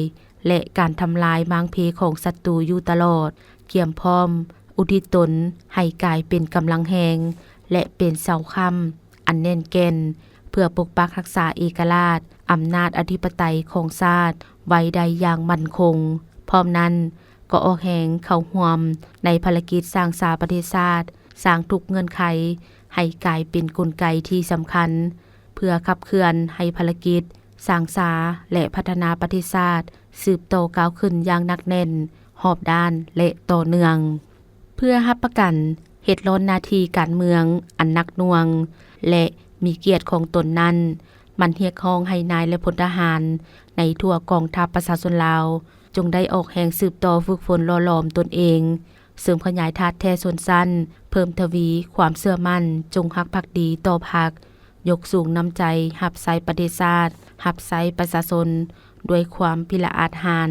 ແລະ ການທຳລາຍມ້າງເພຂອງສັດຕູຢູ່ຕະຫຼອດ, ກຽມພ້ອມອຸທິດຕົນໃຫ້ກາຍເປັນກຳລັງແຮງ ແລະ ເປັນເສົາຄ້ຳອັນແໜ້ນແກ່ນ ເພື່ອປົກປັກຮັກສາເອກະລາດ, ອຳນາດອະທິປະໄຕຂອງຊາດໄວ້ໄດ້ຢ່າງໝັ້ນຄົງ. ພ້ອມນັ້ນ ກໍອອກແຮງເຂົ້າຮ່ວມໃນພາລະກິດສ້າງສາປະເທດຊາດ, ສ້າງທຸກເງື່ອນໄຂໃຫ້ກາຍເປັນກົນໄກທີ່ສຳຄັນ ເພື່ອຂັບເຄື່ອນໃຫ້ພາລະກິດສ້າງສາ ແລະ ພັດທະນາປະເທດຊາດ ສືບຕໍ່ກ້າວຂຶ້ນຢ່າງໜັກແໜ້ນ, ຮອບດ້ານ ແລະ ຕໍ່ເນື່ອງ. ເພື່ອຮັບປະກັນເຮັດລ້ອນໜ້າທີ່ການເມືອງອັນໜັກໜ່ວງ ແລະ ມີກຽດຂອງຕົນນັ້ນ, ມັນຮຽກຮ້ອງໃຫ້ນາຍ ແລະ ພົນທະຫານໃນທົ່ວກອງທັບປະຊາຊົນລາວ ຈົ່ງໄດ້ອອກແຮງສືບຕໍ່ຝຶກຝົນຫຼໍ່ຫຼອມຕົນເອງ, ເສີມຂະຫຍາຍທາດແທ້ຊົນຊັ້ນ, ເພີ່ມທະວີຄວາມເຊື່ອໝັ້ນ, ຈົງຮັກພັກດີຕໍ່ພັກ, ຍົກສູງນ້ຳໃຈຮັບໃຊ້ປະເທດຊາດ, ຮັບໃຊ້ປະຊາຊົນດ້ວຍຄວາມພິລະອາດຫານ,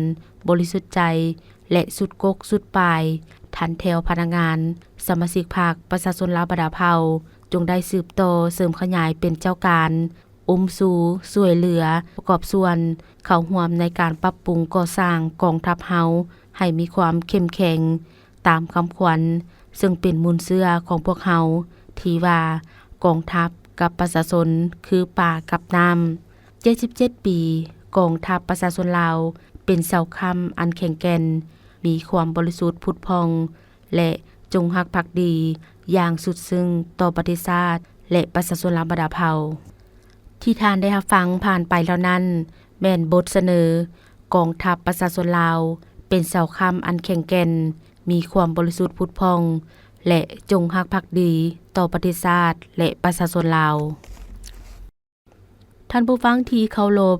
ບໍລິສຸດໃຈ ແລະ ສຸດກົກສຸດປາຍ, ຖັນແຖວພະນັກງານ, ສະມາຊິກພັກ, ປະຊາຊົນລາວບັນດາເຜົ່າ, ຈົ່ງໄດ້ສືບຕໍ່ເສີມຂະຫຍາຍເປັນເຈົ້າການ ອຸ້ມຊູ, ຊ່ວຍເຫຼືອ, ປະກອບສ່ວນເຂົ້າຮ່ວມໃນການປັບປຸງກໍ່ສ້າງກອງທັບເຮົາໃຫ້ມີຄວາມເຂັ້ມແຂງຕາມຄຳຂວັນ, ເຊິ່ງເປັນມູນເຊື້ອຂອງພວກເຮົາ ທີ່ວ່າ ກອງທັບກັບປະຊາຊົນຄືປາກັບນ້ຳ. ເຈັດສິບເຈັດປີ, ກອງທັບປະຊາຊົນລາວເປັນເສົາຄ້ຳອັນແຂງແກ່ນ, ມີຄວາມບໍລິສຸດຜຸດຜ່ອງ ແລະ ຈົງຮັກພັກດີຢ່າງສຸດຊຶ້ງຕໍ່ປະເທດຊາດ ແລະ ປະຊາຊົນລາວບັນດາເຜົ່າ. ທີ່ທ່ານໄດ້ຮັບຟັງຜ່ານໄປແລ້ວນັ້ນ ແມ່ນບົດສະເໜີ ກອງທັບປະຊາຊົນລາວ ເປັນເສົາຄ້ຳອັນແຂງແກ່ນ, ມີຄວາມບໍລິສຸດຜຸດຜ່ອງ ແລະ ຈົງຮັກພັກດີຕໍ່ປະເທດຊາດ ແລະ ປະຊາຊົນລາວ. ທ່ານຜູ້ຟັງທີ່ເຄົາລົບ,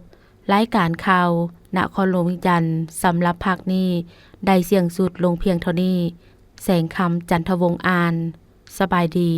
ລາຍການຂ່າວນະຄອນຫຼວງວຽງຈັນສຳລັບພາກນີ້ໄດ້ສິ້ນສຸດລົງພຽງເທົ່ານີ້. ແສງຄຳ ຈັນທະວົງ ອ່ານ. ສະບາຍດີ.